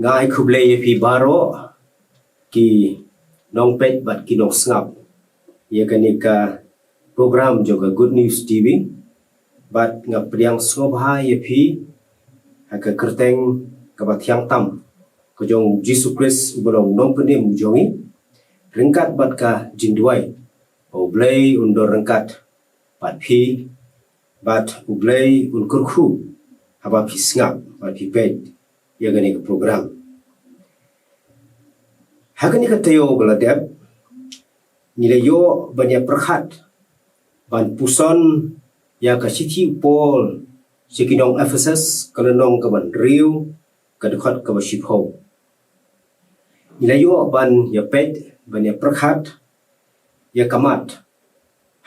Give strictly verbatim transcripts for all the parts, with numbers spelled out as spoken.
Nga ai khublei ïa phi baroh ki nongpeit bad ki nongsngap ïa kane ka program jong ka Good News T V. Bad nga pdiang sngewbha ïa phi ha ka kyrteng kaba thiang tam ka jong u Jisu Khrist uba long nongpynim u jong ngi, ryngkat bad ka jingduwai ba U Blei un don ryngkat bad phi, bad U Blei un kyrkhu haba phi sngap bad phi peit ïa kane ka program. Ha kane ka taïew ba la dep, ngi la ïoh ban ïa pyrkhat ban puson ïa ka shithi u Paul sha ki nong Ephesus, ka lynnong kaba hynriew, ka dkhot kaba shiphew. Ngi la ïoh ban ïa peit, ban ïa pyrkhat ïa ka mat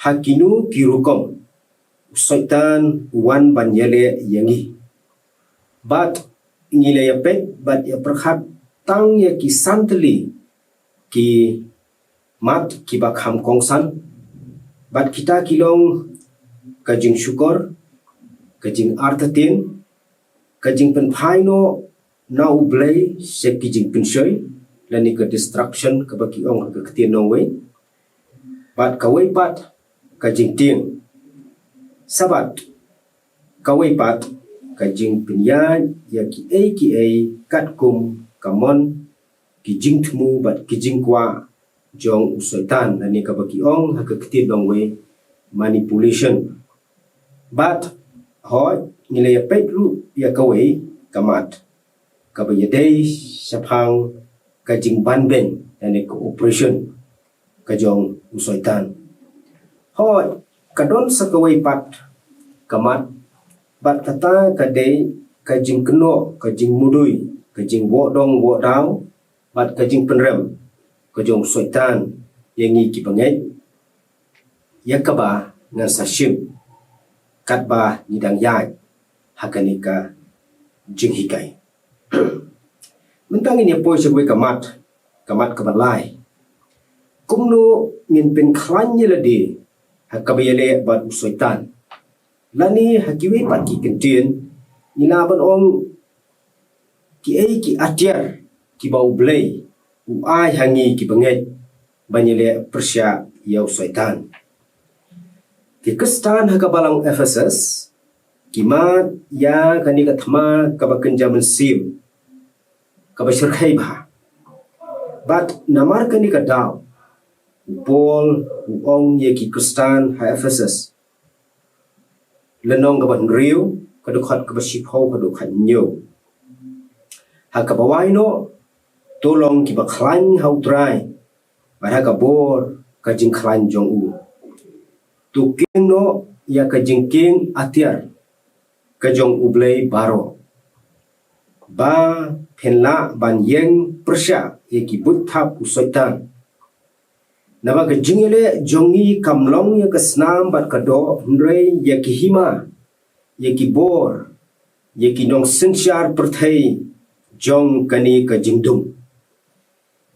ha kino ki rukom u Soitan u wan ban ïaleh ïa ngi. Bad ngi la ïa peit bad ïa pyrkhat tang ïa ki san tylli ki mat kiba kham kongsan, bad kita ki long ka jingshukor, ka jingartatien, ka jingpynphai noh na U Blei sha ki jingpynshoi, lane ka distraction kaba ki ong ha ka ktien nongwei, bad kawei pat ka jingtieng. Sa bad kawei pat ka jingpynïaid ïa kiei kiei katkum ka mon, ki jingthmu bad ki jingkwah jong u Soitan, lane kaba ki ong ha ka ktien nongwei manipulation. Bad hooid, ngi la ïa peit ruh ïa kawei ka mat kaba ïadei shaphang ka jingbanbeiñ, lane ka oppression ka jong u Soitan. Hooid, ka don sa kawei pat ka mat, bad kata ka dei ka jingkynnoh, ka jingmudui, ka jingwoh dong woh daw, bad ka jingpynrem ka jong u Soitan ïa ngi ki bangeit, ïa kaba ngan sa shim katba ngi dang ïaid ha kane ka jinghikai. Mynta ngin ïa poi sha kawei ka mat, ka mat kaba lai. Kumno ngin pynkhlaiñ ïa lade ha kaba ïaleh bad u Soitan? Lane ha kiwei pat ki kyntien, ngi lah ban ong kiei ki atiar kiba U Blei u ai ha ngi ki bangeit ban ïaleh pyrshah ïa u Soitan. Ki Khristan ha ka balang Ephesus ki mad ïa kane ka thma kaba kynja mynsiem, kaba shyrkhei bha. Bad namar kane ka daw, u Paul u ong ïa ki Khristan ha Ephesus, lynnong kaba hynriew, ka dkhot kaba shiphew haduh khathynñiew. Ha kaba wai noh, to long kiba khlaiñ ha U Trai, bad ha ka bor ka jingkhlaiñ jong u. To kieng noh ïa ka jingkieng atiar ka jong U Blei baroh, ba phin lah ban ïeng pyrshah ïa ki buit thap u Soitan. Naba ka jingïaleh jong ngi kam long ïa ka snam bad ka doh, hynrei ïa ki hima, ïa ki bor, ïa ki nongsynshar pyrthei jong kane ka jingdum,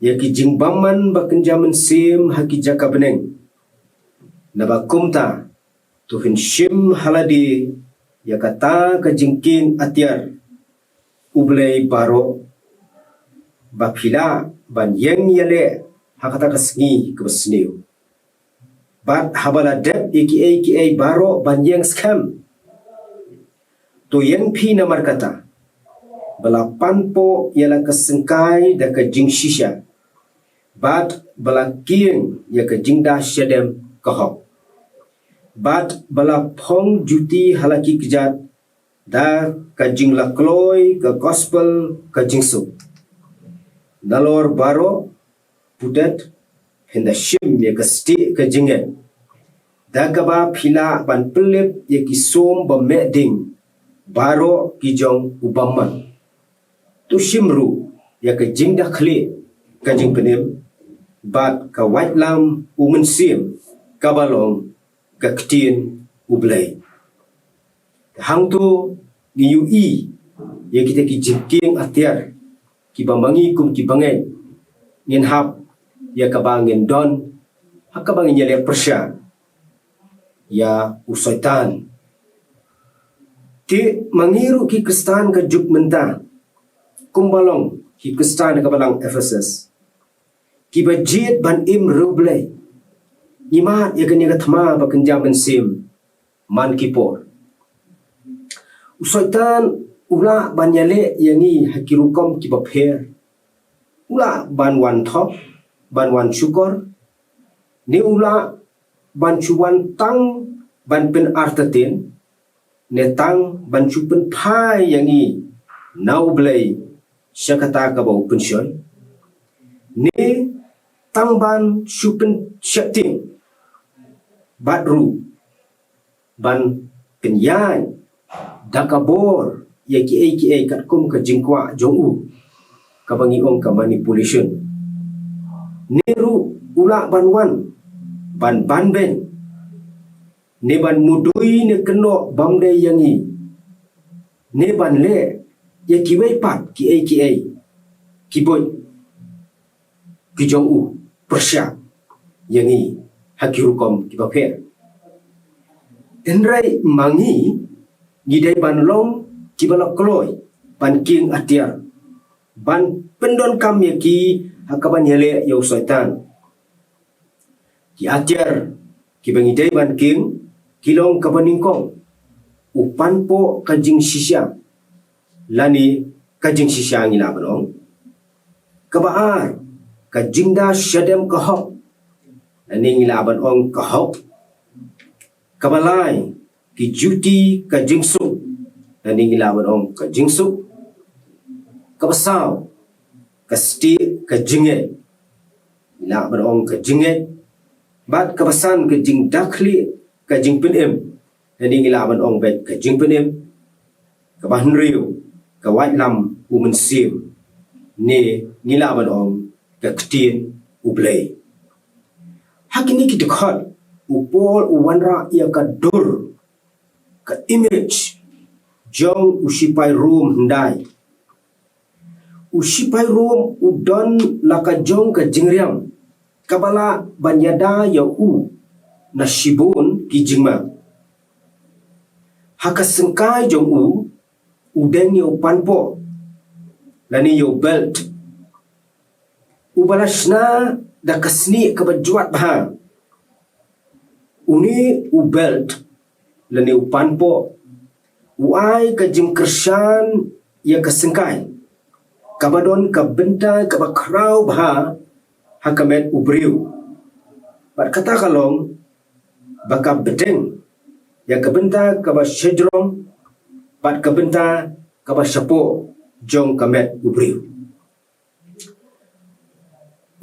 ïa ki jingbymman ba kynja mynsiem ha ki jaka bneng. Naba kumta, to phin shim ha lade ïa kata ka jingkieng atiar U Blei baroh, ba phi lah ban ïeng ïaleh ha kata ka sngi kaba sniew. Bad haba la dep ïa kiei kiei baroh ban ïeng skhem, to ïeng phi namar kata, ba la panpoh ïa la ka syngkai da ka jingshisha, bad ba la kieng ïa ka jingda shadem ka hok, bad ba la phong juti ha la ki kjat da ka jinglakloi ka gospel ka jingsuk. Nalor baroh, putdet, phin da shim ïa ka stieh ka jingngeit, da kaba phi lah ban pynlip ïa ki sum ba meh ding baroh ki jong u bymman. To shim ruh ïa ka jingda khlieh ka jingpynim, bad ka waitlam u Mynsiem kaba long ka ktien U Blei. Hangto ngi ïohi ïa kita ki jingkieng atiar kiba ma ngi kum ki bangeit ngin hap ïa kaba ngin don, ha kaba ngin ïaleh pyrshah ïa u Soitan. Te ma ngi ruh ki Khristan ka juk mynta, kumba long ki Khristan ha ka balang Ephesus, kiba jied ban im riewblei. Ngi mad ïa kane ka thma ba kynja mynsiem man ki por. U Soitan u lah ban ïaleh ïa ngi ha ki rukom kiba pher. U lah ban wan thok, ban wan shukor, ne u lah ban shu wan tang ban pynartatien, ne tang ban shu pynphai ïa ngi na U Blei sha kata kaba u pynshoi, ne tang ban shu pynsheptieng, bad ruh ban pynïaid da ka bor ïa kiei kiei katkum ka jingkwah jong u, kaba ngi ong ka manipulation. Ne ruh u lah ban wan ban banbeiñ, ne ban mudui ne kynnoh bymdei ïa ngi, ne ban leh ïa kiwei pat kiei kiei ki buit ki jong u pyrshah ïa ngi ha ki rukom kiba pher. Hynrei ma ngi, ngi dei ban long kiba la kloi ban kieng atiar, ban pyndonkam ïa ki ha kaban ïaleh ïa u Soitan. Ki atiar kiba ngi dei ban kieng ki long kaba nyngkong, u panpoh ka jingshisha, lane ka jingshisha ngi lah ban ong. Kaba ar, ka jingda shadem ka hok, lane ngi lah ban ong ka hok. Kaba lai, ki juti ka jingsuk, lane ngi lah ban ong ka jingsuk. Kaba saw, ka stieh ka jingngeit, ngi lah ban ong ka jingngeit. Bad kaba san, ka jingdakhlieh ka jingpynim, lane ngi lah ban ong beit ka jingpynim. Kaba hynriew, ka waitlam u mynsiem, ne ngi lah ban ong ka ktien U Blei. Ha kine ki dkhot, u Paul u wanrah ïa ka dur, ka image jong u shipai Rom hyndai. U shipai Rom u don la ka jong ka jingriam kaba lah ban ïada ïa u na shibun ki jingma. Ha ka syngkai jong u, u deng ïa u panpoh, lane ïa u belt, uba la shna da ka snieh kaba jwat bha. Une u belt, lane u panpoh, u ai ka jingkyrshan ïa ka syngkai, kaba don ka bynta kaba khraw bha ha ka met u briew. Bad kata ka long ba ka bteng ïa ka bynta kaba shajrong bad ka bynta kaba shapoh jong ka met u briew.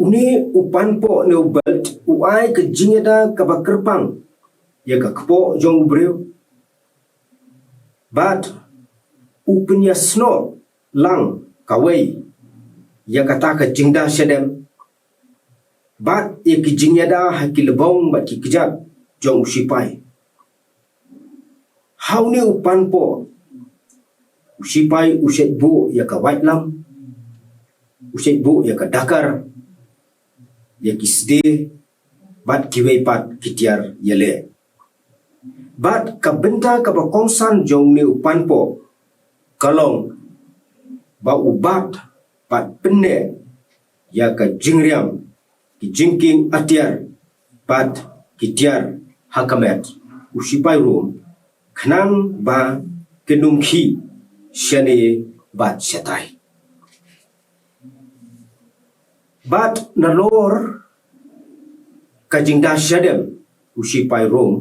Une u panpoh ne u belt u ai ka jingïada kaba kyrpang ïa ka kpoh jong u briew. Bad u pynïasnoh lang kawei ïa kata ka jingda shadem bad ïa ki jingïada ha ki lbong bad ki kjat jong u shipai. Ha une u panpoh, u shipai u shait buh ïa ka waitlam, u shait buh ïa ka dakar, ïa ki sdieh, bad kiwei pat ki tiar ïaleh. Bad ka bynta kaba kongsan jong une u panpoh ka long ba u bat bad pynneh ïa ka jingriam, ki jingkieng atiar bad ki tiar ha ka met u shipai Rom, khnang ba kin ym khih shane bad shatai. Bad nalor ka jingda shadem u shipai Rom,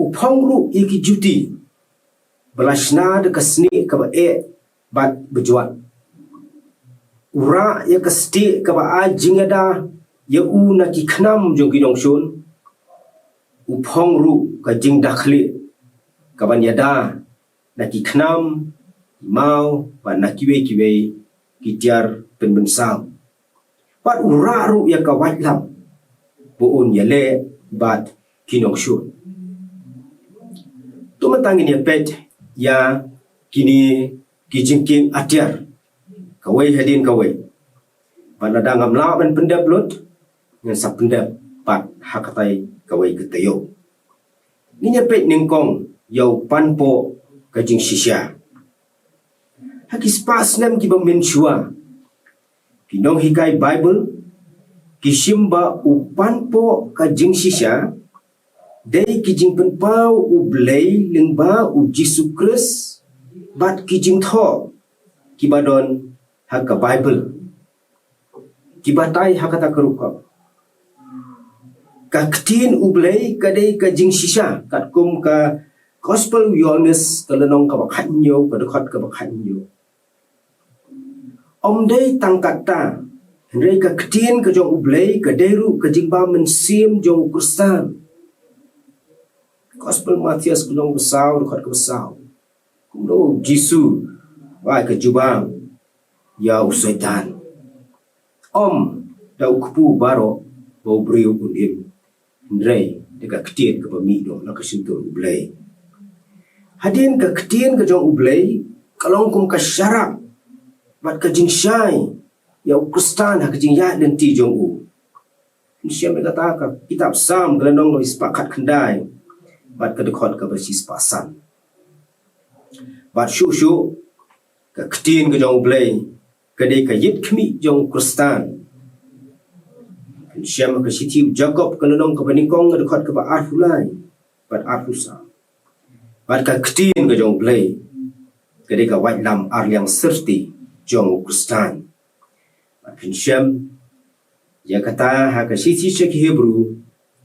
u phong ruh ïa ki juti ba la shna da ka snieh kaba eh bad ba jwat. U rah ïa ka stieh kaba ai jingïada ïa u na ki khnam jong ki nongshun. U phong ruh ka jingdakhlieh kaban ïada na ki khnam, ki maw, bad na kiwei kiwei ki tiar pynbynsaw. Bad u rah ruh ïa ka waitlam ba un ïaleh bad ki nongshun. To mynta ngin ïa peit ïa kine ki jingkieng atiar kawei hadien kawei. Bad lada ngam lah ban pyndep lut, ngan sa pyndep pat ha katai kawei ka taïew. Ngin ïa peit nyngkong ïa u panpoh ka jingshisha. Ha ki spah snem kiba mynshuwa, ki nonghikai Baibl ki shim ba u panpoh ka jingshisha dei ki jingpynpaw U Blei lyngba U Jisu Khrist bad ki jingthoh kiba don ha ka Baibl, ki batai ha kata ka rukom. Ka ktien U Blei ka dei ka jingshisha, katkum ka Gospel Ïoannis ka lynnong kaba khathynñiew, ka dkhot kaba khathynñiew. Ym dei tang katta, hynrei ka ktien ka jong U Blei ka dei ruh ka jingbam mynsiem jong u Khristan. Gospel Mathaios ka lynnong ba saw, dkhot kaba saw. Kumno U Jisu u ai ka jubab ïa u Soitan. Ym da u kpu baroh ba u briew un im, hynrei da ka ktien kaba mih noh na ka shyntur U Blei. Hadien ka ktien ka jong U Blei ka long kum ka sharak bad ka jingshai ïa u Khristan ha ka jingïaid lynti jong u. Phin shem ïa kata ha ka kitab Salm ka lynnong kaba shispah khatkhyndai bad ka dkhot kaba shispah san. Bad shuh shuh ka ktien ka jong U Blei ka dei ka ïit khmih jong u Khristan. Phin shem ha ka shithi u Jakob ka lynnong kaba nyngkong ka dkhot kaba arphew lai bad arphew saw. Bad ka ktien ka jong U Blei ka dei ka waitlam arliang syrti jong u Khristan. Bad phin shem ïa kata ha ka shithi sha ki Hebru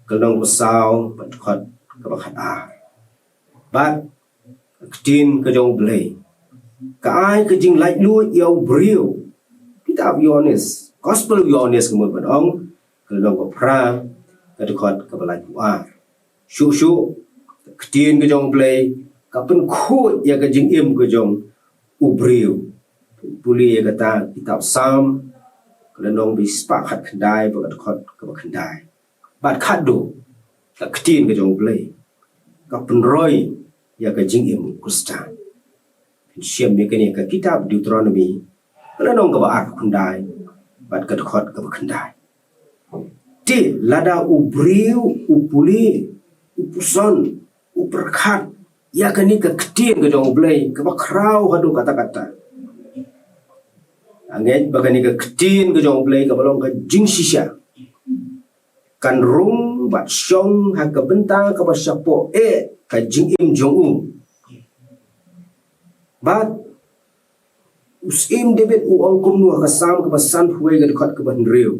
ka lynnong kaba saw bad dkhot kaba khatar. Bad ka ktien ka jong U Blei ka ai ka jinglaitluid ïa u briew. Kitab Ïoannis, Gospel Ïoannis ka mut ban ong, ka lynnong kaba phra, ka dkhot kaba laiphew ar. Shuh shuh ka ktien ka jong U Blei ka pynkhuid ïa ka jingim ka jong u briew. Pule ïa kata kitab Salm ka lynnong ba shispah khatkhyndai bad ka dkhot kaba khyndai. Bad khatduh ka ktien ka jong U Blei ka pynroi ïa ka jingim u Khristan. Phin shem ïa kane ha ka kitab Deuteronomi ka lynnong kaba arphew khyndai bad ka dkhot kaba khyndai. Te lada u briew u pule, u puson, u pyrkhat ïa kane ka ktien ka jong U Blei kaba khraw haduh katta katta. Nga ngeit ba kane ka ktien ka jong U Blei kaba long ka jingshisha kan rung bad shong ha ka bynta kaba shapoh eh ka jingim jong u. Bad u Syiem David u ong kumno ha ka Salm kaba sanphew wei ka dkhot kaba hynriew.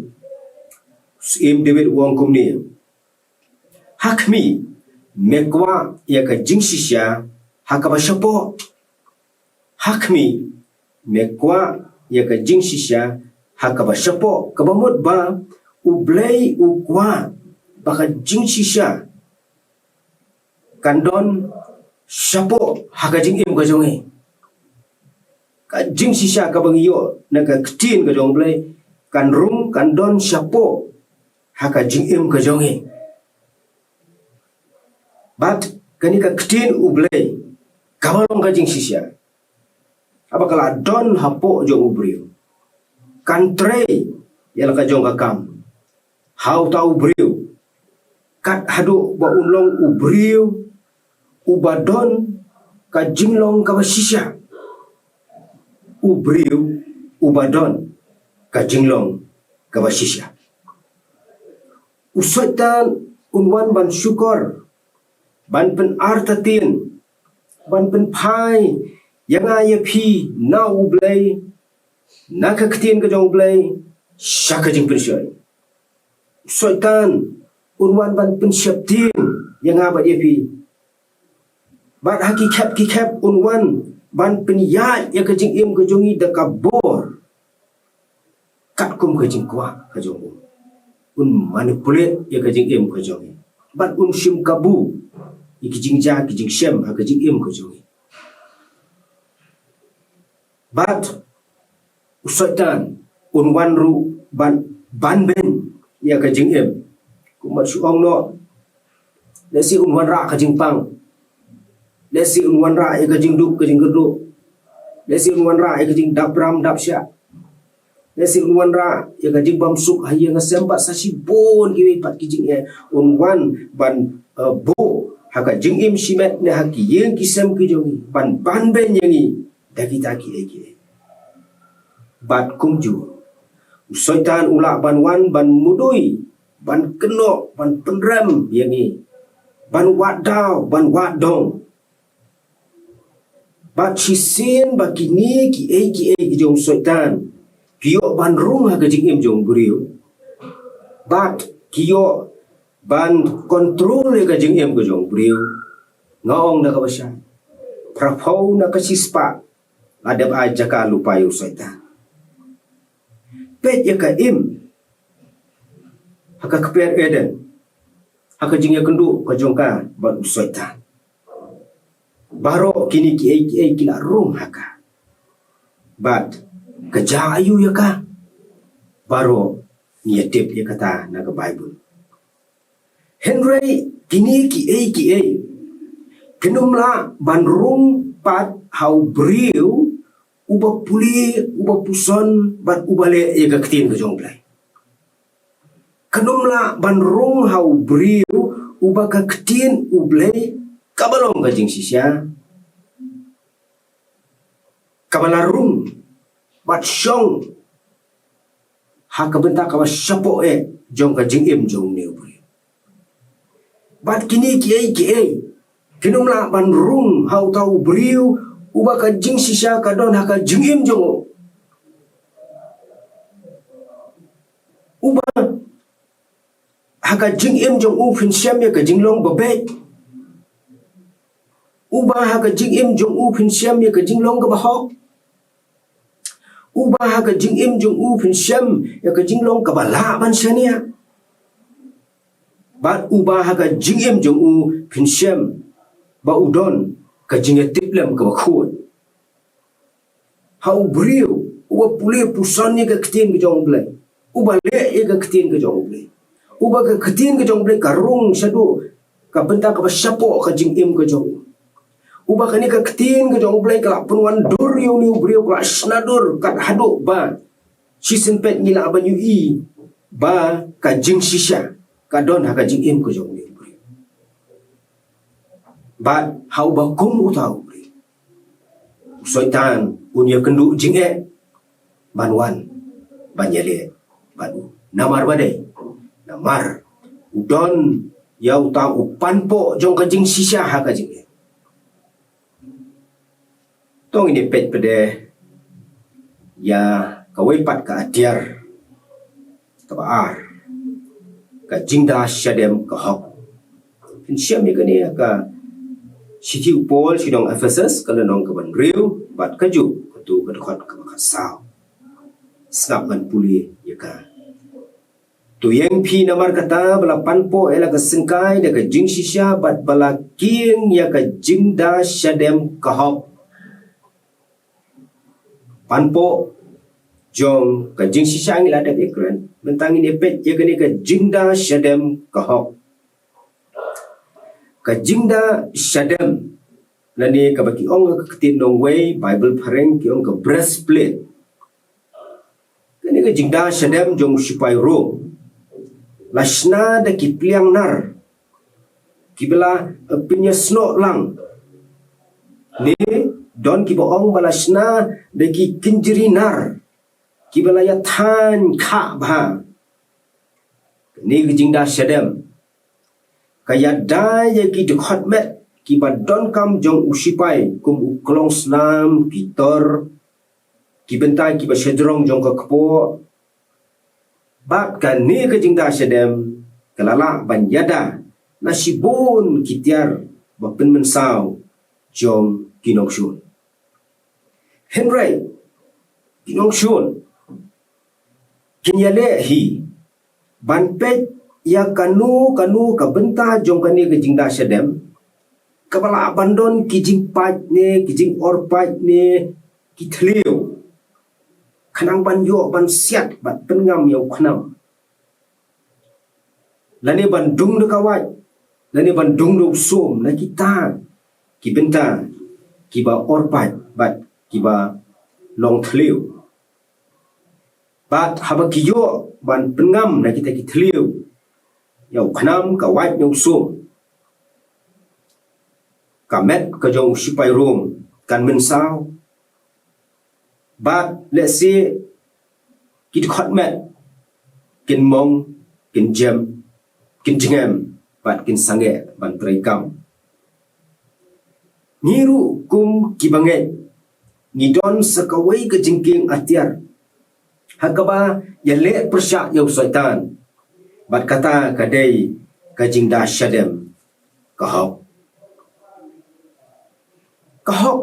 U Syiem David u ong kumne. Ha khmih, me kwah ïa ka jingshisha ha kaba shapoh. Ha khmih, me kwah ïa ka jingshisha ha kaba shapoh, kaba mut ba U Blei u kwah ba ka jingshisha kan don shapoh ha ka jingim ka jong ngi. Ka jingshisha kaba ngi ïoh na ka ktien ka jong U Blei kan rung, kan don shapoh ha ka jingim ka jong ngi. Bad kane ka ktien U Blei kaba long ka jingshisha, haba ka la don hapoh jong u briew, kan trei ïa la ka jong ka kam ha uta u briew, kat haduh ba un long u briew uba don ka jinglong kaba shisha. U briew uba don ka jinglong kaba shisha. U Soitan un wan ban shukor, ban pynartatien, ban pynphai ïa nga ïa phi na U Blei, na ka ktien ka jong U Blei, sha ka jingpynshoi. U Soitan un wan ban pynsheptieng ïa nga bad ïa phi. Bad ha ki khep ki khep un wan ban pynïaid ïa ka jingim ka jong ngi da ka bor, katkum ka jingkwah ka jong u. Un manipulate ïa ka jingim ka jong ngi. Bad un shim kabu ïa ki jingjia ki jingshem ha ka jingim ka jong ngi. Bad u Soitan un wan ruh ban, ban beiñ ïa ka jingim. Kumba shu ong noh, lehse un wanrah ka jingpang, lehse un wanrah ïa ka jingduk ka jingkyrduh, lehse un wanrah ïa ka jingdap ram dap shah, lehse un wanrah ïa ka jingbymsuk ha ïing ha sem, bad sa shibun kiwei pat ki jingeh un wan ban, eh, buh ha ka jingim shimet ne ha ki ïing ki sem ki jong ngi, ban, ban beiñ ïa ngi da kita kiei kiei. Bad kumjuh u Soitan u lah ban wan ban mudui, ban kynnoh, ban pynrem ïa ngi, ban wad daw, ban wad dong. Bad shisien ba kine kiei kiei ki jong u Soitan ki ïoh ban rung ha ka jingim jong u briew, bad ki ïoh ban kontrol ïa ka jingim ka jong u briew, nga ong na kaba shai, phraphew na ka shispah la dep ai jaka lypa ïa u Soitan. Peit ïa ka Im ha ka kper Eden, ha ka jingïakynduh ka jong ka bad u Soitan. Baroh kine kiei kiei ki la rung ha ka. Bad ka jia aïu ïa ka? Baroh ngi ïatip ïa kata na ka Baibl. Hynrei kine kiei kiei kin ym lah ban rung pat ha u briew uba pule, uba puson bad uba leh ïa ka ktien ka jong u Blei. Kan ym lah ban rung ha u briew uba ka ktien u Blei kaba long ka jingshisha, kaba la rung bad shong ha ka bynta kaba shapoh eh jong ka jingim jong une u briew. Bad kine kiei kiei kin ym lah ban rung ha uta u briew uba ka jingshisha ka don ha ka jingim jong u, uba ha ka jingim jong u phin shem ïa ka jinglong babeit, uba ha ka jingim jong u phin shem ïa ka jinglong kaba hok, uba ha ka jingim jong u phin shem ïa ka jinglong kaba lah ban shaniah. Bad uba ha ka jingim jong u phin shem ba u don ka jingïatiplem kaba khuid. Ha u briew uba pule puson ïa ka ktien ka jong u Blei, uba leh ïa ka ktien ka jong u Blei, uba ka ktien ka jong u Blei ka rung shaduh ka bynta kaba shapoh ka jingim ka jong u, uba kane ka ktien ka jong u Blei ka la pynwandur ïa une u briew, ka la shna dur kat haduh ba shisien peit ngi lah ban ïohi ba ka jingshisha ka don ha ka jingim ka jong une u briew. Bad ha uba kum uta u briew, u Soitan un ïakynduh jingeh ban wan ban ïaleh bad u. Namar ba dei, namar u don ïa uta u panpoh jong ka jingshisha ha ka jingeh. To ngin ïa peit pat de ïa kawei pat ka atiar kaba ar, ka jingda shadem ka hok. Phin shem ïa kane ha ka shithi u Paul sha ki nong Ephesus, ka lynnong kaba hynriew bad kajuh kato ka dkhot kaba khatsaw. Sngap ngan pule ïa ka. To ïeng phi namar kata ba la panpoh ïa la ka syngkai da ka jingshisha bad ba la kieng ïa ka jingda shadem ka hok. Panpoh jong ka jingshisha ngi la dep ïakren, mynta ngin ïa peit ïa kane ka jingda shadem ka hok. Ka jingda shadem lane kaba ki ong ka ktien nongwei, Bible phareng ki ong ka breastplate. Kane ka jingda shadem jong u shipai Rom la shna da ki pliang nar kiba la pynïasnoh lang, ne don kiba ong ba la shna da ki kynjri nar kiba la ïathaiñ khah bha. Kane ka jingda shadem ka ïada ïa ki dkhot met kiba donkam jong u shipai, kum u klongsnam, ki tor, ki bynta kiba shajrong jong ka kpoh. Bad kane ka jingda shadem ka la lah ban ïada na shibun ki tiar ba pynmynsaw jong ki nongshun. Hynrei ki nongshun kin ïaleh hi ban peit ïa kano kano ka bynta jong kane ka jingda shadem, kaba lah ban don ki jingpait ne ki jingor pait ne ki thliew, khnang ban ïoh ban siat bad pynngam ïa u khnam, lane ban dung da ka wait, lane ban dung da u sum, na kita ki bynta kiba or pait bad kiba long thliew. Bad haba ki ïoh ban pynngam na kita ki thliew ïa u khnam, ka wait ne u sum, ka met ka jong u shipai Rom kan mynsaw. Bad lehse ki dkhot met kin mong, kin jem, kin jngem bad kin sangeh ban trei kam. Ngi ruh kum ki bangeit ngi don sa kawei ka jingkieng atiar ha kaba ïaleh pyrshah ïa u Soitan, bad kata ka dei ka jingda shadem ka hok. Ka hok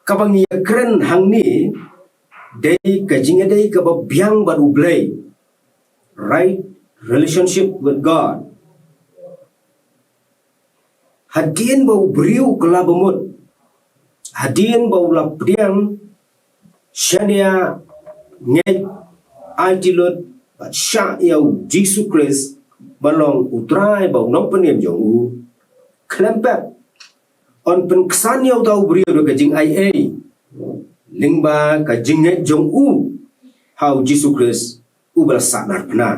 kaba ngi ïakren hangne dei ka jingïadei kaba biang bad U Blei, right relationship with God. Hadien ba u briew u kylla bamut, hadien ba u la pdiang shaniah, ngeit, aiti lut bad shah ïa u Jisu Khrist ba long u Trai bad u Nongpynim jong u, khlem pep yn pynksan ïa uta u briew da ka jingaiei lyngba ka jingngeit jong u ha u Jisu Khrist uba la sahnarphna.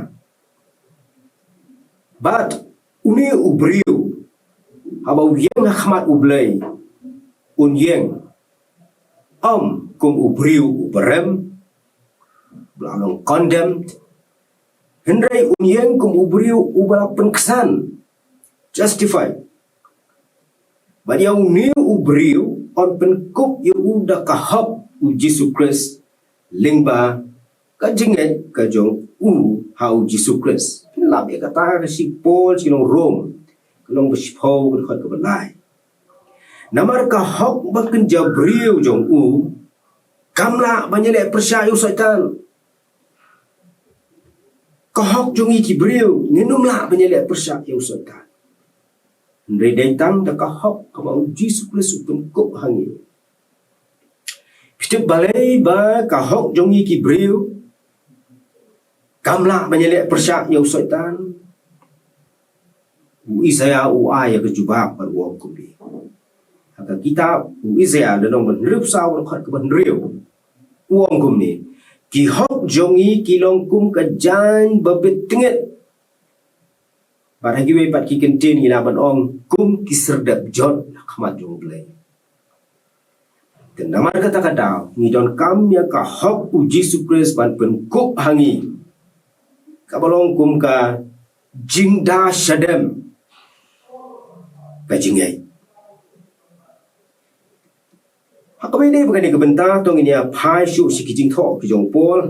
Bad une u briew, haba u ïeng ha khmat U Blei, un ïeng ym kum u briew uba rem, uba la long condemned, hynrei un ïeng kum u briew uba la pynksan, justified. Bad ïa une u briew yn pynkup ïa u da ka hok u Jisu Khrist lyngba ka jingngeit ka jong u ha u Jisu Khrist. Phin lap ïa kata ha ka shithi Paul sha ki nong Rom, ka lynnong ba shiphew, ka dkhot kaba lai. Namar ka hok ba kynja briew jong u kam lah ban ïaleh pyrshah ïa u Soitan. Ka hok jong ngi ki briew ngin ym lah ban ïaleh pyrshah ïa u Soitan. Hynrei dei tang da ka hok kaba u Jisu Khrist u pynkup ha ngi. Phi tip balei ba ka hok jong ngi ki briew kam lah ban ïaleh pyrshah ïa u Soitan? U Isaïah u ai ïa ka jubab bad u ong kumne. Ha ka kitab u Isaïah lynnong ba hynriewphew saw, dkhot kaba hynriew, u ong kumne: Ki hok jong ngi ki long kum ka jaiñ ba bit tngit, bad ha kiwei pat ki kyntien ngi lah ban ong kum ki syrdep jot ha khmat jong U Blei. Te namar kata ka daw ngi donkam ïa ka hok u Jisu Khrist ban pynkup ha ngi, kaba long kum ka jingda shadem ka jingngeit. Ha kaba ïadei bad kane ka bynta, to ngin ïa phai shuh sha ki jingthoh ki jong u Paul.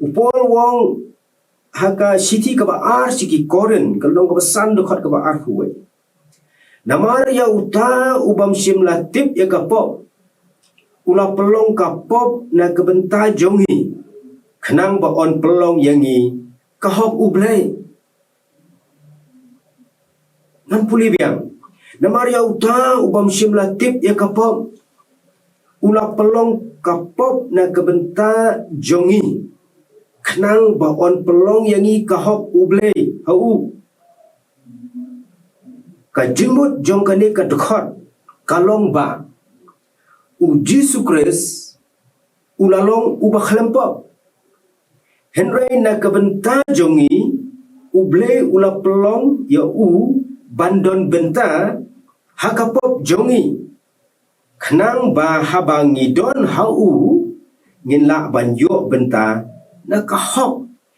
U Paul u ong ha ka shithi kaba ar sha ki Korinth, ka lynnong kaba san, dkhot kaba arphew wei: Namar ïa uta u bym shym la tip ïa ka pop u la pynlong ka pop na ka bynta jong ngi, khnang ba yn pynlong ïa ngi ka hok U Blei. Ngan pule biang. Namar ïa uta u bym shym la tip ïa ka pop u la pynlong ka pop na ka bynta jong ngi, khnang ba yn pynlong ïa ngi ka hok U Blei ha u. Ka jingmut jong kane ka dkhot ka long ba u Jisu Khrist u la long uba khlem pop. Hynrei na ka bynta jong ngi U Blei u la pynlong ïa u ban don bynta ha ka pop jong ngi, khnang ba haba ngi don ha u ngin lah ban ïoh bynta na ka hok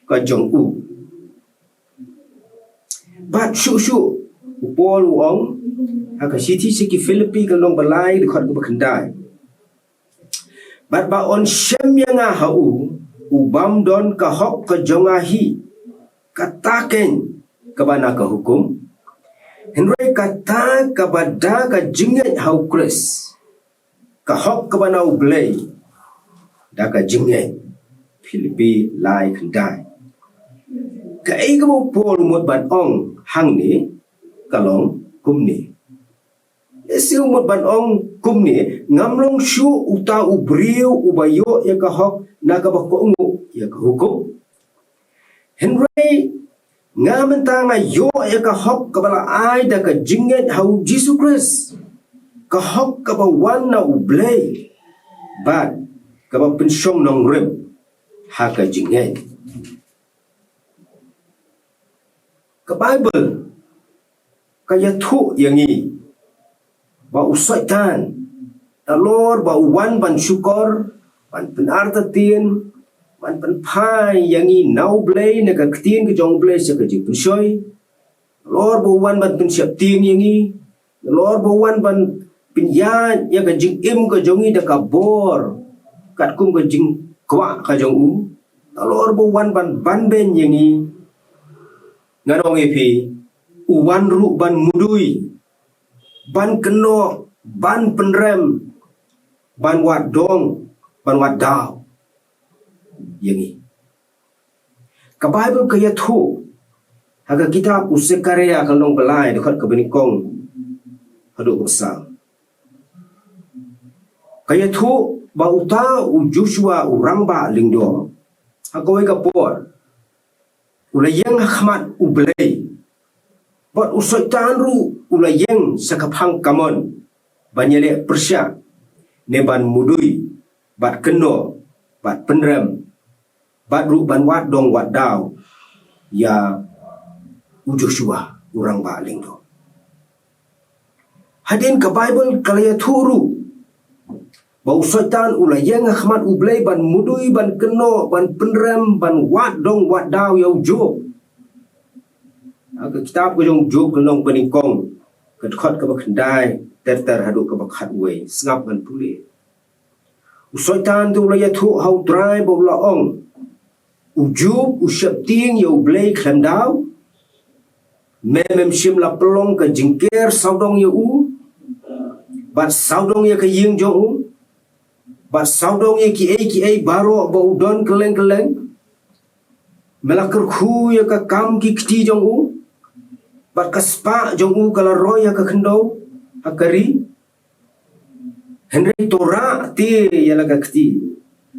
ka jong u. Bad shuh shuh u Paul u ong ha ka shithi sha ki Philippi, ka lynnong ba lai, dkhot kaba khyndai: Bad ba yn shem ïa nga ha u u bym don ka hok ka jong nga hi, kata keiñ kaba na ka hukum, hynrei kata kaba da ka jingngeit ha u Khrist, ka hok kaba na U Blei da ka jingngeit. Philippi lai khyndai. Kaei kaba u Paul u mut ban ong hangne ka long kumne. Lehse u mut ban ong kumne: Ngam long shuh uta u briew uba ïoh ïa ka hok na kaba kohnguh ïa ka hukum, hynrei nga mynta nga ïoh ïa ka hok kaba la ai da ka jingngeit ha u Jisu Khrist, ka hok kaba wan na U Blei bad kaba pynshong nongrim ha ka jingngeit. Ka Baibl ka ïathuh ïa ngi ba u Soitan, nalor ba u wan ban shukor, ban pynartatien, ban pynphai ïa ngi na U Blei, na ka ktien ka jong U Blei sha ka jingpynshoi. Nalor ba u wan ban pynsheptieng ïa ngi, nalor ba u wan ban pynïaid ïa ka jingim ka jong ngi da ka bor katkum ka jingkwah ka jong u. Nalor ba u wan ban banbeiñ ïa ngi, ngan ong ïa phi, u wan ruh ban mudui, ban kynnoh, ban pynrem, ban wad dong, ban wad daw ïa ngi. Ka Baibl ka ïathuh ha ka kitab u Sakaria ka lynnong ba lai, dkhot kaba nyngkong haduh kaba saw. Ka ïathuh ba uta u Joshua u rangbah lyngdoh, ha kawei ka por u la ïeng ha khmat U Blei, bad u Soitan ruh u la ïeng sha ka phang kamon ban ïaleh pyrshah, ne ban mudui, bad kynnoh, bad pynrem, bad ruh ban wad dong wad daw ïa u Joshua u rangbah lyngdoh. Hadien ka Baibl ka la ïathuh ruh ba u Soitan u la ïeng ha khmat U Blei ban mudui, ban kynnoh, ban pynrem, ban wad dong wad daw ïa u Job. Ha ka kitab ka jong u Job ka lynnong ba nyngkong, ka dkhot kaba khyndai ter ter haduh kaba khatwei, sngap ngan pule. U Soitan te u la ïathuh ha U Trai bad u la ong, u Job u sheptieng ïa U Blei khlem daw? Me mem shym la pynlong ka jingker sawdong ïa u, bad sawdong ïa ka ïing jong u, bad sawdong ïa kiei kiei baroh ba u don kylleng kylleng? Me la kyrkhu ïa ka kam ki kti jong u, bad ka spah jong u ka la roi ha ka khyndew ha ka ri? Hynrei to rah te ïa la ka kti,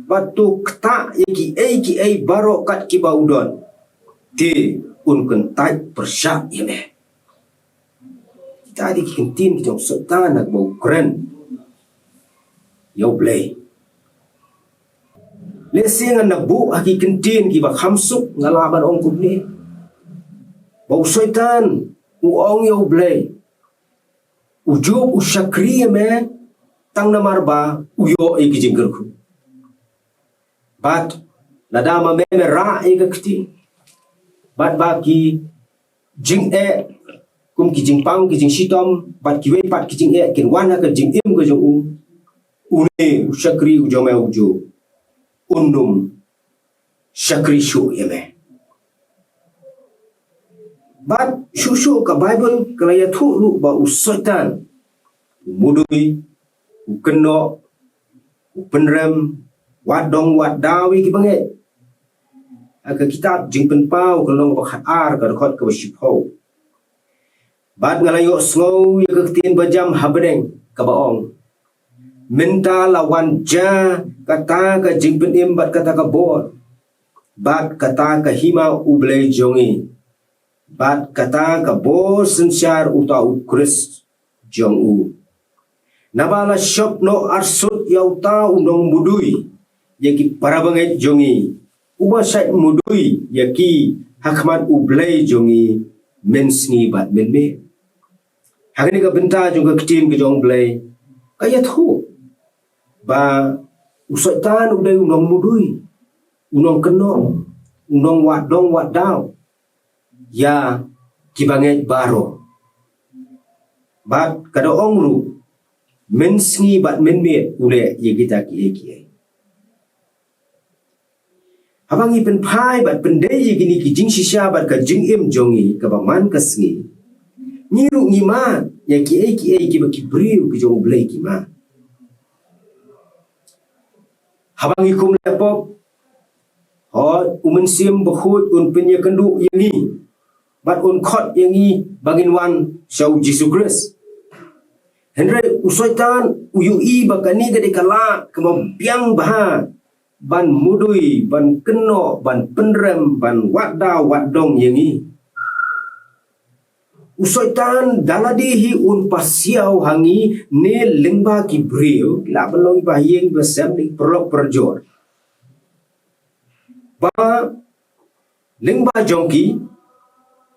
bad to ktah ïa kiei kiei baroh kat kiba u don, te un kyntait pyrshah ïa me. Kita dei ki ktien ki jong u Soitan ha kaba u kren ïa U Blei. Lehse ngan da buh ha ki ktien kiba kham suk, nga lah ban ong kumne, ba u Soitan u ong ïa U Blei, u Job u shakri ïa me tang namar ba u ïoh ïa ki jingkyrkhu, bad lada ma me me rah ïa ka kti, bad ba ki jingeh kum ki jingpang, ki jingshitom, bad kiwei pat ki jingeh kin wan ha ka jingim ka jong u, une u shakri u jong me u Job un ym shakri shuh ïa me. Bad shuh shuh ka Baibl ka la ïathuh ruh ba u Soitan u mudui, u kynnoh, u pynrem, wad dong wad daw ïa ki bangeit. Ha ka kitab Jingpynpaw ka lynnong ba khatar, ka dkhot kaba shiphew. Bad nga la ïohsngew ïa ka ktien ba jam ha bneng kaba ong, mynta la wan jia kata ka jingpynim bad kata ka bor, bad kata ka hima U Blei jong ngi, bad kata ka bor synshar uta u Khrist jong u. Naba la shop noh arsut ïa uta u nongmudui ïa ki para bangeit jong ngi, uba shait mudui ïa ki ha khmat U Blei jong ngi mynsngi bad mynmiet. Ha kane ka bynta jong ka ktien ka jong U Blei ka ïathuh ba u Soitan u dei u nongmudui, u nongkynnoh, u nongwad dong wad daw ïa ki bangeit baroh. Bad ka da ong ruh, mynsngi bad mynmiet u leh ïa kita kiei kiei. Haba ngi pynphai bad pyndei ïa kine ki jingshisha bad ka jingim jong ngi kaba man ka sngi, ngi ruh ngi mad ïa kiei kiei kiba ki briew ki jong U Blei ki mad. Haba ngi kum leh pop, hooid, U Mynsiem Bakhuid un pynïakynduh ïa ngi bad un khot ïa ngi ba ngin wan sha U Jisu Khrist. Hynrei u Soitan u ïohi ba kane ka dei ka lad kaba biang bha ban mudui, ban kynnoh, ban pynrem, ban wad daw wad dong ïa ngi. U Soitan da lade hi un pasiaw ha ngi ne lyngba ki briew, la ban long ba ïeng ba sem ne paralok parajor, ba lyngba jong ki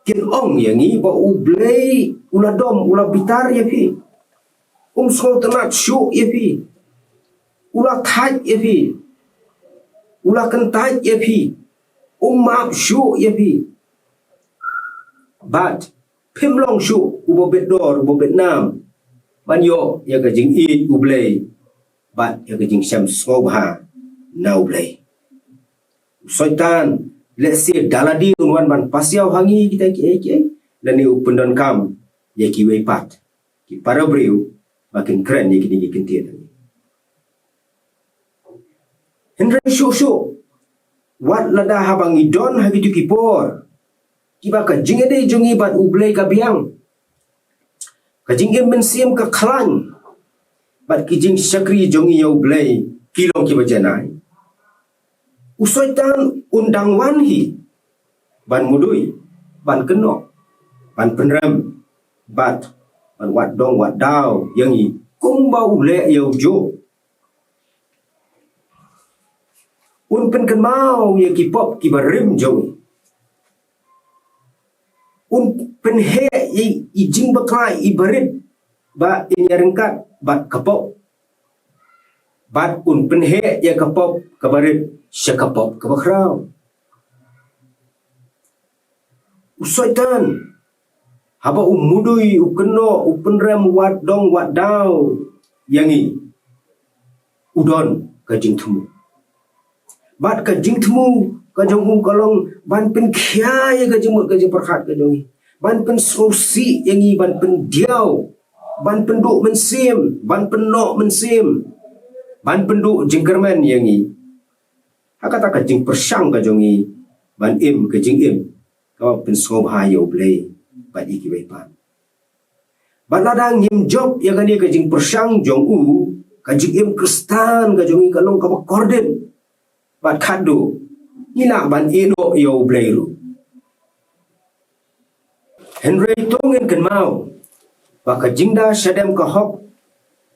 kin ong ïa ngi ba U Blei u la dom, u la bitar ïa phi, um sngewtynnat shuh ïa phi, u la thait ïa phi. U la kyntait ïa phi. Um map shuh ïa phi. Bad phim long shuh uba bit dor, uba bit nam, ban ïoh ïa ka jingïeit U Blei bad ïa ka jingshem sngewbha na U Blei. U Soitan lehse da lade un wan ban pasiaw ha ngi kita kiei kiei, lane u pyndonkam ïa kiwei pat ki para briew ba kin kren ïa kine ki kyntien. Hynrei shuh shuh, wat lada haba ngi don ha kito ki por kiba ka jingïadei jong ngi bad U Blei ka biang, ka jingim mynsiem ka khlaiñ, bad ki jingshakri jong ngi ïa U Blei ki long kiba janai, u Soitan un dang wan hi ban mudui, ban kynnoh, ban pynrem, bad ban wad dong wad daw ïa ngi kumba u leh ïa u Job. Un pynkynmaw ïa ki pop kiba rim jong ngi. Un pynheh ïa i jingbakla iba rit ba in ïaryngkat bad ka pop. Bad un pynheh ïa ka pop kaba rit sha ka pop kaba khraw. U Soitan, haba u mudui, u kynnoh, u pynrem wad dong wad daw ïa ngi, u don ka jingthmu. Bad ka jingthmu ka jong u ka long ban pynkhia ïa ka jingmut ka jingpyrkhat ka jong ngi, ban pynsngewsih ïa ngi, ban pyndiaw, ban pynduh mynsiem, ban pynnoh mynsiem, ban pynduh jingkyrmen ïa ngi ha kata ka jingpyrshang ka jong ngi ban im ka jingim kaba pynsngewbha ïa U Blei bad ïa kiwei pat. Bad lada ngim jop ïa kane ka jingpyrshang jong u, ka jingim Khristan ka jong ngi ka long kaba kordit. Bad khadduh ngi lah ban ïehnoh ïa U Blei ruh. Hynrei to ngin kynmaw ba ka jingda shadem ka hok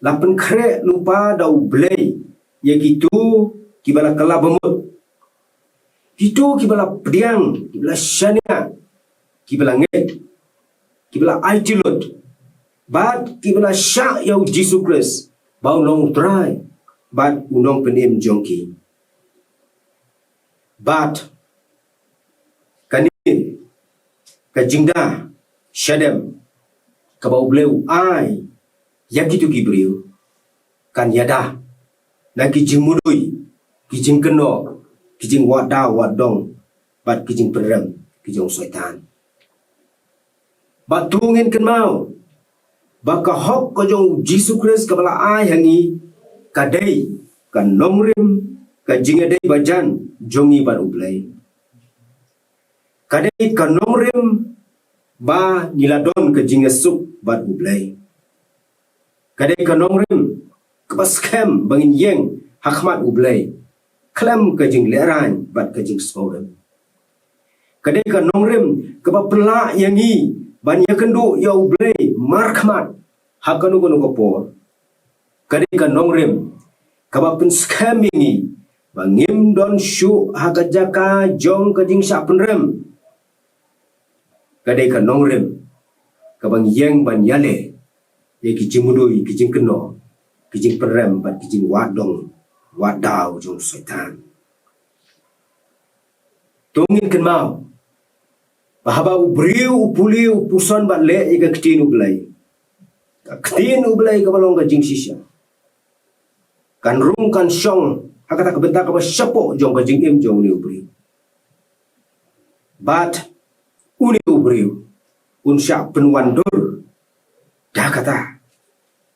la pynkhreh lypa da U Blei ïa kito kiba la kylla bamut, kito kiba la pdiang, kiba la shaniah, kiba la ngeit, kiba la aiti lut, bad kiba la shah ïa U Jisu Khrist ba u long U Trai bad U Nongpynim jong ki. Bad kane ka jingda shadem kaba U Blei u ai ïa kito ki briew kan ïada na ki jingmudui, ki jingkynnoh, ki jingwad daw wad dong, bad ki jingpynrem ki jong u Soitan. Bad to ngin kynmaw ba ka hok ka jong U Jisu Khrist kaba la ai ha ngi ka dei ka nongrim, ka jingïadei bajan jong ngi bad U Blei. Ka dei ka nongrim ba ngi la don ka jingïasuk bad U Blei. Ka dei ka nongrim kaba skhem ba ngin ïeng ha khmat U Blei khlem ka jinglehrain bad ka jingsngewrim. Ka dei ka nongrim kaba pynlah ïa ngi ban ïakynduh ïa U Blei markhmat ha kano kano ka por. Ka dei ka nongrim kaba pynskhem ïa ngi ba ngim don shuh ha ka jaka jong ka jingshah pynrem. Ka dei ka nongrim kaba ngi ïeng ban ïaleh ïa ki jingmudui, ki jingkynnoh, ki jingpynrem bad ki jingwad dong wad daw jong u Soitan. To ngin kynmaw ba haba u briew u pule, u puson bad leh ïa ka ktien U Blei, ka ktien U Blei kaba long ka jingshisha kan rung kan shong ha kata ka bynta kaba shapoh jong ka jingim jong une u briew. Bad une u briew un shah pynwandur da kata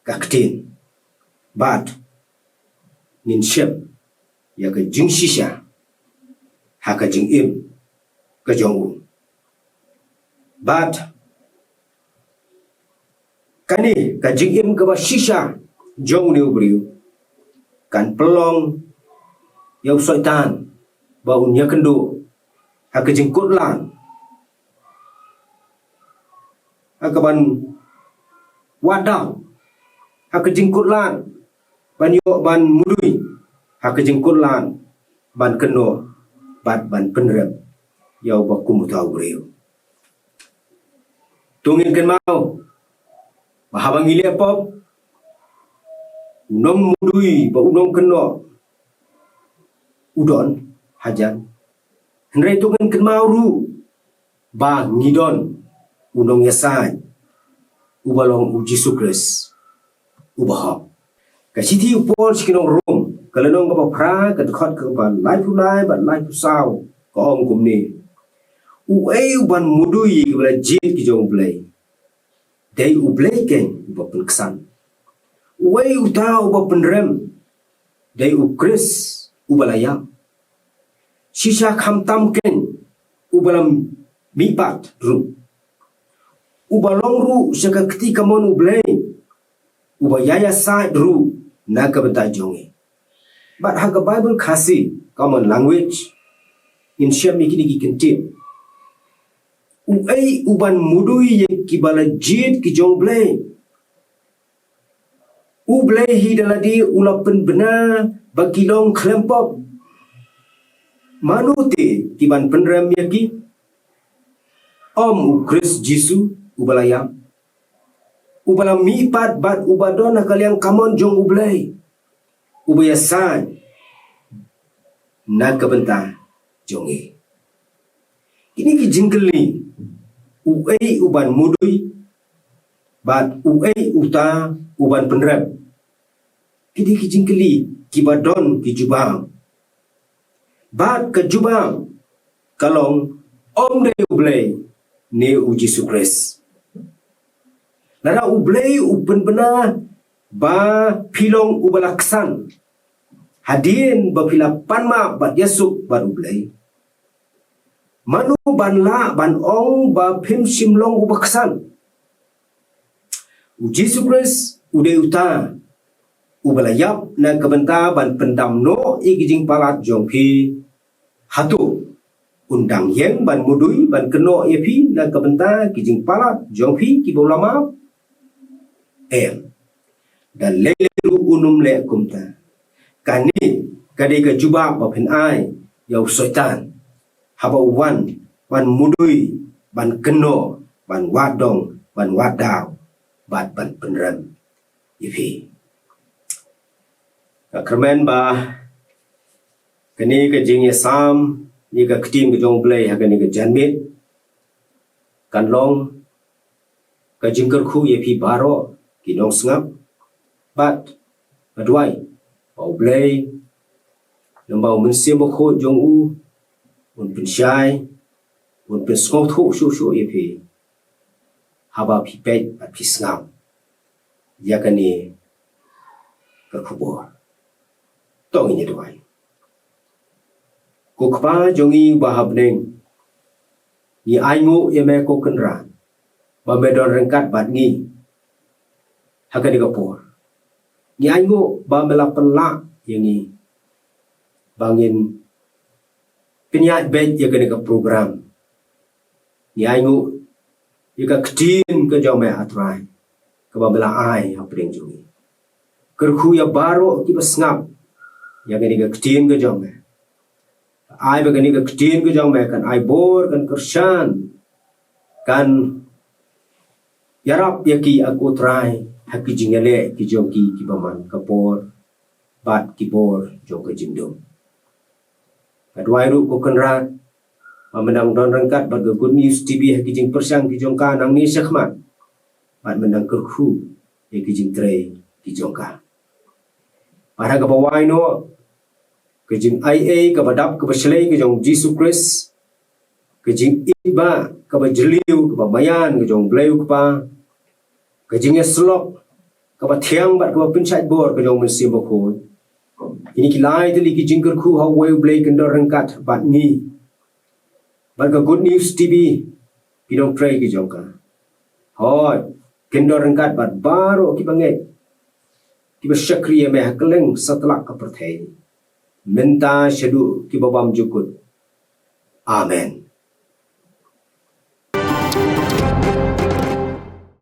ka ktien. Bad ngin shem ïa ka jingshisha ha ka jingim ka jong u. Bad kane ka jingim kaba shisha jong une u briew kan pynlong ïa u Soitan ba un ïakynduh ha ka jingkut lad, ha kaban wad daw, ha ka jingkut lad ban ïoh ban mudui, ha ka jingkut lad ban kynnoh bad ban pynrem ïa uba kum uta u briew. To ngin kynmaw ba haba ngi leh pop, u nongmudui bad u nongkynnoh u don hajan. Hynrei to ngin kynmaw ruh ba ngi don u nongïasaid uba long u Jisu Khrist uba hok. Ka shithi u Paul sha ki nong Rom, ka lynnong kaba phra, ka dkhot kaba laiphew lai bad laiphew saw, ka ong kumne: Uei uban mudui ïa kiba la jied ki jong U Blei? Dei U Blei keiñ uba pynksan. Uei uta uba pynrem? Dei U Khrist uba la ïap. Shisha khamtam keiñ uba la mihpat ruh, uba long ruh sha ka kti kamon U Blei, uba ïa ïasaid ruh na ka bynta jong ngi. Bad ha ka Baibl Khasi, Common Language, ngin shem ïa kine ki kyntien: Uei uban mudui ïa kiba la jied ki jong U Blei? U Blei hi da lade u la pynbna ba ki long khlem pop. Mano te ki ban pynrem ïa ki? Em U Khrist Jisu uba la ïap, uba la mihpat bad uba don ha ka liang kamon jong U Blei, uba ïasaid na ka bynta jong ngi. Kine ki jingkylli, uei uban mudui bad uei uta uban pynrem? Kine ki jingkylli kiba don ki jubab. Bad ka jubab ka long, ym dei U Blei ne U Jisu Khrist. Lada U Blei u pynbna ba phi long uba la ksan hadien ba phi la pan map bad ïasuk bad U Blei, mano ban lah ban ong ba phim shym long uba ksan? U Jisu Khrist u dei uta uba la ïap na ka bynta ban pyndam noh ïa ki jingpalat jong phi. Hato un dang ïeng ban mudui ban kynnoh ïa phi na ka bynta ki jingpalat jong phi kiba u la map? Em. Da lei lei ruh un ym leh kumta. Kane ka dei ka jubab ba phin ai ïa u Soitan haba u wan ban mudui, ban kynnoh, ban wad dong, ban wad daw bad ban pynrem ïa phi. Nga kyrmen ba kane ka jingïasam ïa ka ktien ka jong U Blei ha kane ka janmiet kan long ka jingkyrkhu ïa phi baroh ki nongsngap. Bad nga duwai ba U Blei, lem bad U Mynsiem Bakhuid jong u, un pynshai, un pynsngewthuh shuh shuh ïa phi haba phi peit bad phi sngap ïa kane ka khubor. To ngin ïa duwai. Ko Kpa jong ngi uba ha bneng, ngi ainguh ïa me ko Kynrad ba me don ryngkat bad ngi ha kane ka por. Ngi ainguh ba me la pynlah ïa ngi ba ngin pynïaid beit ïa kane ka program. Ngi ainguh ïa ka ktien ka jong me, A Trai, kaba me la ai ha pdeng jong ngi. Kyrkhu ïa baroh kiba sngap ïa kane ka ktien ka jong me. Ai ba kane ka ktien ka jong me kan ai bor, kan kyrshan, kan ïarap ïa ki, A ko Trai, ha ki jingïaleh ki jong ki kiba man ka por bad ki bor jong ka jingdum. Nga duwai ruh ko Kynrad ba men dang don ryngkat bad ka Good News T V ha ki jingpyrshang ki jong ka nangne shakhmat, bad men dang kyrkhu ïa ki jingtrei ki jong ka. Bad ha kaba wai noh, ka jingaiei kaba dap kaba shlei ka jong U Jisu Khrist, ka jingïeit ba kaba jylliew kaba maïan ka jong U Blei U Kpa, ka jingïasyllok kaba thiang bad kaba pynshait bor ka jong U Mynsiem Bakhuid. Kine ki lai tylli ki jingkyrkhu ha uwei U Blei kin don ryngkat bad ngi, bad ka Good News T V, ki nongtrei ki jong ka. Hooid, kin don ryngkat bad baroh kiba ngeit, kiba shakri ïa me ha kylleng satlak ka pyrthei, mynta shaduh kiba bymjukut. Amen.